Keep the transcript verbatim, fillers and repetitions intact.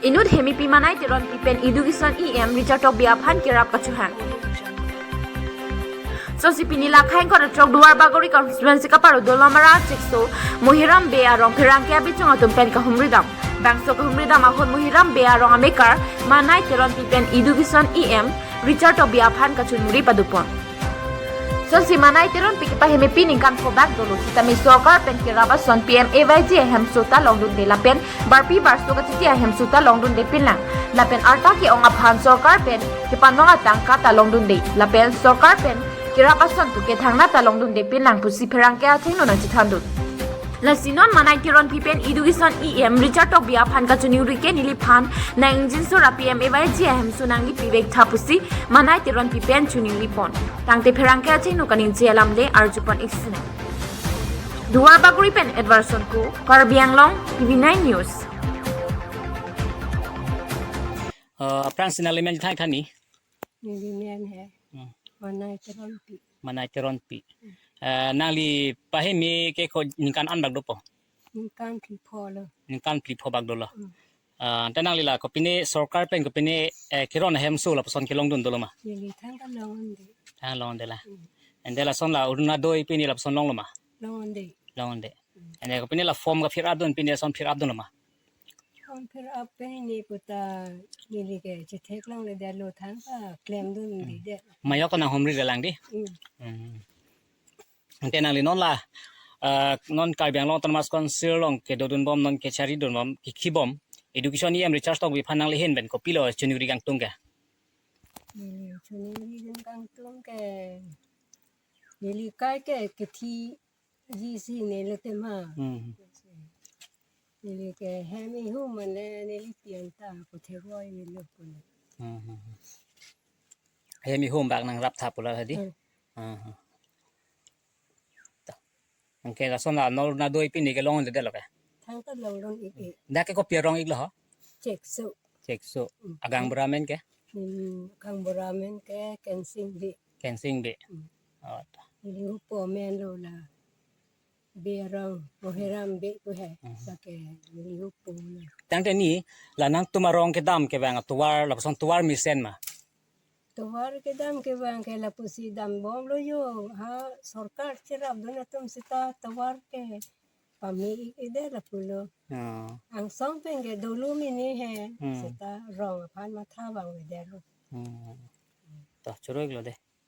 Inut Hemipi Manai Teronpi pen Education E M Richard Tokbi aphan kerap kachohang. Sonsi pini lakhai ingkoi ra throk Duar Bagori constituency kaparo Dolamara Chekso Mohiram Bey arong pherangke abijong atum pen kahumridam. Bangso kahumridam ahut Mohiram Bey arong amekar Manai Teronpi pen Education E M Richard Tokbi aphan kachoningri padopon. Sonsi Manai Teronpi kepaheme pi ningkan pho bak dolo sitame sorkar pen kerap ason P M A Y G ahemso ta longdunde lapen barpi barso kachiti ahemso ta longdunde pinlang. Lapen arta ke-ong aphan sorkar pen kepanong atangka ta longdunde. Lapen sorkar pen kerap ason puke thangnatta longdunde pinlang pusi pherangke athengno nangchethandun. Lasi non Manai Teronpi pen Education E M Richard Tokbi aphan kachoningri ke neliphan nang-ingjinso ra P M A Y G ahemso nanglipivek tha pusi Manai Teronpi pen choningripon. Tangte pherangke athengno kaningje alam le arjupon iksinang. Duar Bagori pen Edwardson Kro, Karbi Anglong, T V nine News. Uh, aphrangsi nangli men thang thani? Neli men he. Hmm. Manai Teronpi. Manai Teronpi. Eh, nangli paheme ke ko ningkan an bak dopo? Ningkan phli pho lo. Ningkan phli pho bak dolo. Hmm. Ah, ante nangli la kopine sorkar pen kopine, eh, keron ahemso lapuson kelongdun dolo ma? Neli thangta longdunde. Thang longdunde la. Hmm. Ante lason la Orunodoi pini lapuson longlo ma? Longdunde. Longdunde. Hmm. Ante kopine la form ka fill up dun pini lason fill up dunlo ma? Form fill up pini puta neli ke chetheklongledetlo thangta klemdunde. Hmm. Mayok ko nanghumrilelang dei. Hmm. Hmm. Ante nangli non la, ah, non Karbi Anglong Autonomous Council along kedodunbom non kechari dunbom kikhibom Education E M Richard Tokbi aphan nangli ahin pen kopilo choningri kangtung ke? Hmm, choningri dun kangtung ke neli kai ke kethiji si neli tema. Hmm. Neli ke hem ihum mane neli pian ta kothek roi melo pun. Hmm, hmm, hmm. Hem ihum bak nangrap tha pulo hadi. Hmm. Ah, ah. Ta. Anke lason la Orunodoi pini ke longdundelo ke? Thangta longdun ik ik. Dak ke kopi arong iklo ho? Chekso. Chekso. Hmm. Agang bura men ke? Hmm, agang bura men ke Kensing Bey. Kensing Bey. Hmm. Oh, ta. Neli hupo men lo la. Bey arong, Mohiram Bey pu he. Hmm. Lake neli hupo lo. Tangte ni la nangtum arong kedam kevang atovar lapuson tovar mesen ma? Tovar kedam kevang ke lapusi dambomlo jo. Ha, sorkar cherapdun atum seta tovar ke pame ik ikdet lapulo. Oh. Angsong pen ke dolo mene he. Hmm. Seta rong aphan matha vangvedetlo. Hmm. To, choro iklo dei.